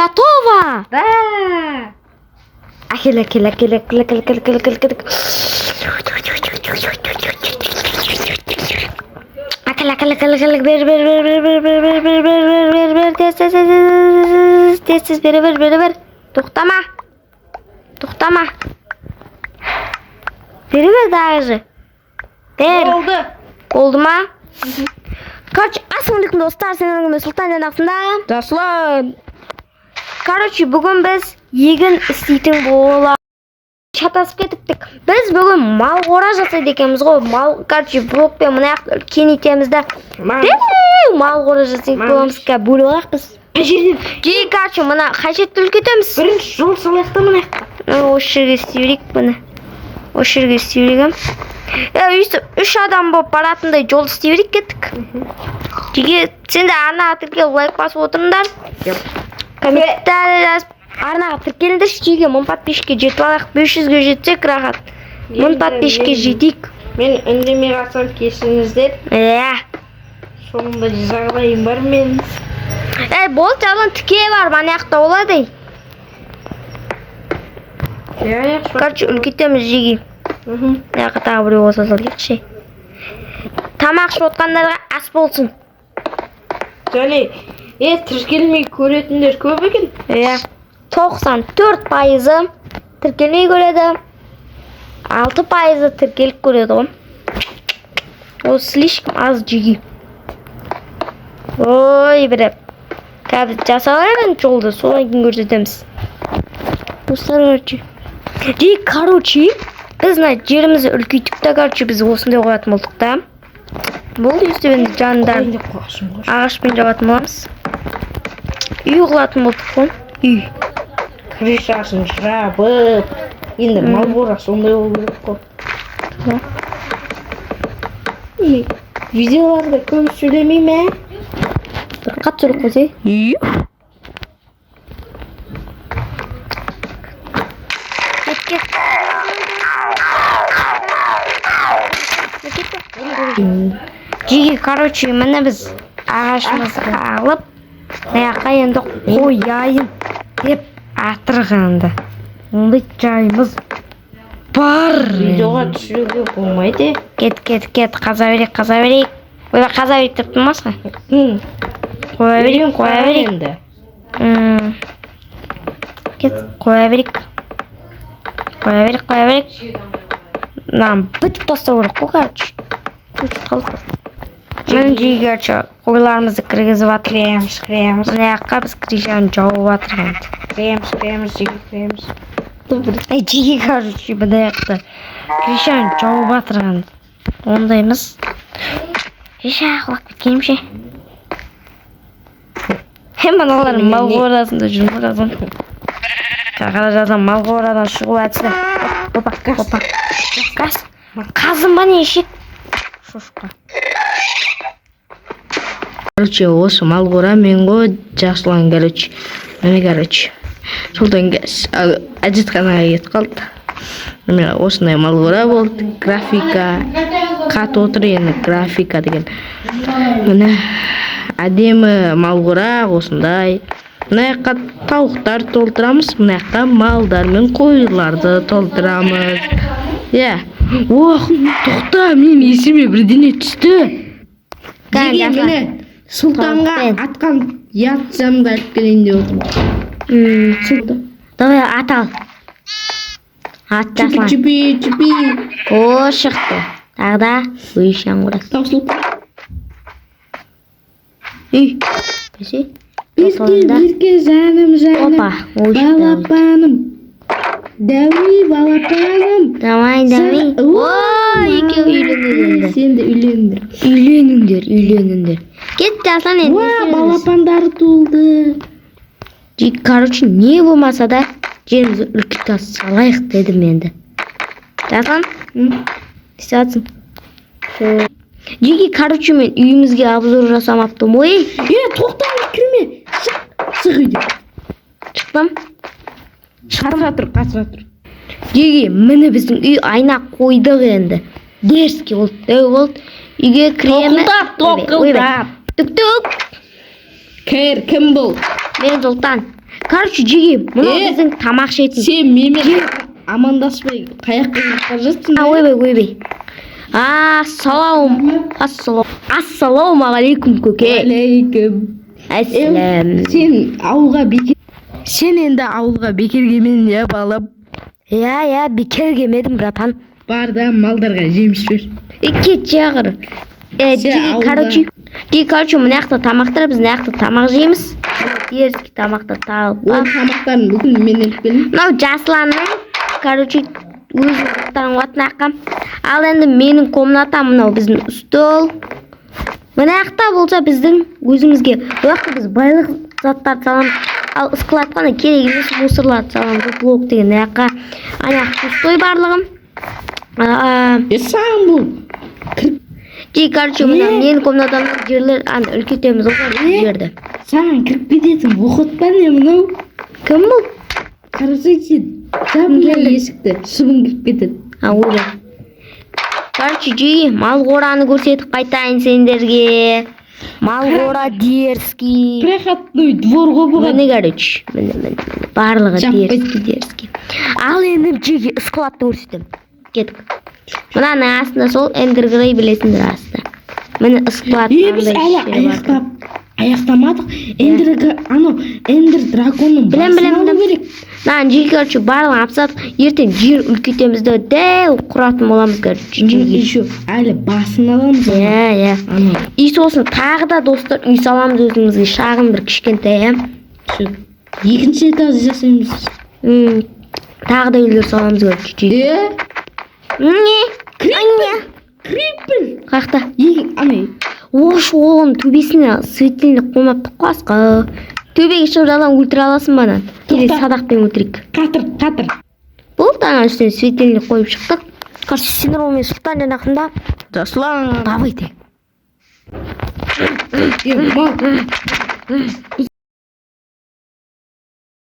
Готово! Да. Әкел, әкел, әкел, әкел, әкел, әкел, әкел, әкел, әкел. Әкел, әкел, әкел, әкел, бер, бер, бер, бер, бер, бер, бер, бер, бер, бер, бер, бер, тез, тез, тез, тез, тез, тез, бере бер, бере бер. Тоқтама. Тоқтама. Бере бер даже. Бер. Болды. Болды ма? Короче, ассалаумағалейкум, достар, сендермен мен Сұлтан және астында. Жасұлан. Короче, бүгін біз егін істейтін бола. Шатасып кетіптік. Біз бүгін мал қора жасайды екенбіз ғой. Мал, короче, блокпен мына жақты үлкен да. Дәу мал қора жасайтын Мам. боламыз. Қазір бөліп алайық біз. Қай жерден? Жеке, короче, мына қай жерді үлкейтеміз? Бірінші жол салайық та мына жаққа. Осы жерге істей берейік бұны. Осы жерге істей берейік. Е, өйстіп үш адам болып баратындай жол істей берейік, кеттік. Жеке, сен де арнаға тіркеліп, лайк басып отырыңдар. Комментарий жазып, арнаға тіркеліңдерші, жеке, 1000 подписчикке жетіп алайық. 500-ге жетсек, рахат. 1000 подписчикке жетейік. Мен үндемей қалсам, кешіріңіздер. Иә. Соңында жағдайым бар мен. Ей, болды, жабын, тіке бар, мына жақта болады. Ей. Иә. Короче, үлкейтеміз, жеке. Мына жаққа тағы біреу қоса салайықшы. Тамақ ішіп отқандарға ас болсын. Және тіркелмей көретіндер көп екен. Иә. 94%-ы тіркелмей көреді. 6%-ы тіркеліп көреді ғой. Ол слишком аз, жеке. Ой, бір. Қазір жасап алайық енді жолды, содан кейін көрсетеміз. Достар, короче. Жеке, короче, біз мына жерімізді үлкейттік та, короче, біз осындай қоятын болдық та. Болды, өйстіп енді жанында Қояйын деп қойғашым ғой. ағашпен жабатын боламыз. Үй қылатын болдық қой. Үй. Крышасын жабып. Енді мал қора сондай болу керек қой. И, видеоларда көп сөйлемей ме? Бір қатты сөйлеп қойсай. Кет, кет. Жеке, короче, міне біз ағашымызды алып, мына жаққа енді қояйын деп атырғанды. Ондай жайымыз бар. Видеоға түсіруге болмайды. Кет, кет, кет, қаза берейік, қаза берейік. Ойбай, қаза берейік деп тұрмас қой. Қоя берейік, қоя берейік. Енді. Кет, қоя берейік. Қоя берейік, қоя берейік. Мынаны бітіп тастау керек қой, короче. Өтіп қалдық. Міне, жеке, короче, қойларымызды кіргізіп жатыр. Кіреміз, кіреміз. Мына жаққа біз крышаны жауып жатырмыз енді. Кіреміз, кіреміз, жеке, кіреміз. Ей, жеке, короче, мына жақта крышаны жауып жатырған. Ондаймыз. Жеке, құлап кеткенім ше. Е, мыналар мал қорасында жүр ма, жазған. Қара, жазған, мал қорадан шығу әдісі. Опа, опа. Газ. Қазын ба, не ешек? Шошқа. Короче, осы мал қора мен ғой, Жасұлан, короче. Міне, короче. Сұлтан әжетханаға кетіп қалды. Міне, осындай мал қора болды. Графика қатып отыр енді, графика деген. Міне, әдемі мал қора осындай. Мына жаққа тауықтар толтырамыз, мына жаққа малдар мен қойларды толтырамыз. Иә. Ох, тоқта, мен есіме бірдеңе түсті. Кәне, Неге Жасұлан? міне сұлтанға Тауықпен. атқан яйцамды алып келейін деп отырмын. Сұлтан. Давай, ат ал. Ат, Чупи, Жасұлан. чупи, чупи. О, шықты. Тағы да үй қорасы. Таусылып. Үй. Бәсе. Ерке, Соңында. ерке, жаным, жаным. Опа, ой, шықты. Балапаным. Дәуи, балапаным. Давай, давай. Ой, екеуі үйленеді енді. Сен де үйлендір. Үйленіңдер, үйленіңдер. Кет, Жасұлан, енді. Уа, не істейміз? балапандары туылды. Жеке, короче, не болмаса да жерімізді үлкейте салайық дедім енді. Жасұлан, не істеп жатсың? Жеке, короче, мен үйімізге обзор жасамаппын ғой. Е, тоқта, кірме. Шық, шық үйден. Шықтым. Қасыра тұр, қасыра тұр. Жеке, міне біздің үй, айна қойдық енді. Дерзкий болды, дәу болды. Үйге кіреміз. Тоқылдап, тоқылдап. Түк түк. Кір, кім бұл? Мен Сұлтан. Короче, жеге, мынау Е? біздің тамақ ішетін. Сен менімен амандаспай қаяққа кетіп бара жатсың? А, ойбай, ойбай. Ассалаум, ассалаум, ассалаумағалейкум, көке. Алейкум. Әссәләм. Сен енді ауылға бекер келмедің, иә, балам? Иә, бекер келмедім, братан. Бар да, малдарға жеміс бер. Е, кет жағыр. Е, Сен жеге, ауылда- короче, жеге, короче, мына жақта тамақтар, біз мына жақта тамақ жейміз. Дерзкий тамақтар тауып. Ол тамақтарын бүкіл мен іліп келдім. Мынау Жасланның, короче, өзінің заттарын қояды мына жаққа. Ал енді менің комнатам, мынау біздің стол. Мына жақта болса біздің өзімізге. Бұл жақта біз байлық заттарды саламыз. Ал складқа ана керек емес мусорларды саламыз. Блок деген мына жаққа. Ана жақ пустой барлығы. Е, саған бұл Жей, короче, мына Не? менің комнатамның жерлер ана үлкейтеміз ғой Не? жерді. Саған кіріп кететін выход па, не мынау? Кім бұл? Қарасай, сен жап мына есікті, шыбын кіріп кетеді. А, ойбай. Короче, жеге, мал қораны көрсетіп қайтайын сендерге. Мал қора дерзкий. Проходной двор ғой бұған. Міне, короче, міне, міне, міне. Барлығы Жаппайды. дерзкий, дерзкий. Ал енді, жеге, складты көрсетемін. Кеттік. Мынаның астында сол эндергрей, білесіңдер, астында. Міне, склад. Е, біз мынандай әлі жері бар. аяқтамадық. Эндер, анау эндер драконның Білем, басын білем, алу білем. керек. Мынаны, жеге, короче, барлығын алып тастадық. Ертең жер үлкейтеміз де, дәу құратын боламыз, короче, жеге. Еще әлі басын аламыз ана. Иә. Анау. И сосын тағы да, достар, үй саламыз өзімізге шағын бір кішкентай, иә. Всё. Екінші этаж жасаймыз. Тағы да үйлер саламыз, короче, жеге. Е, Не? Не? Крипер. Қаяқта? Ең ана. Ош, оның төбесіне светильник қоймаптық қой асқа. Төбеге шығып жалаң өлтіре аласың ба ананы? Или Тоқта. садақпен өлтірейік. Қатыр, қатыр. Болды, ана үстіне светильник қойып шықтық. Короче, сендер онымен Сұлтан жақында. Жаслан. Давайте. Е, мал. Біз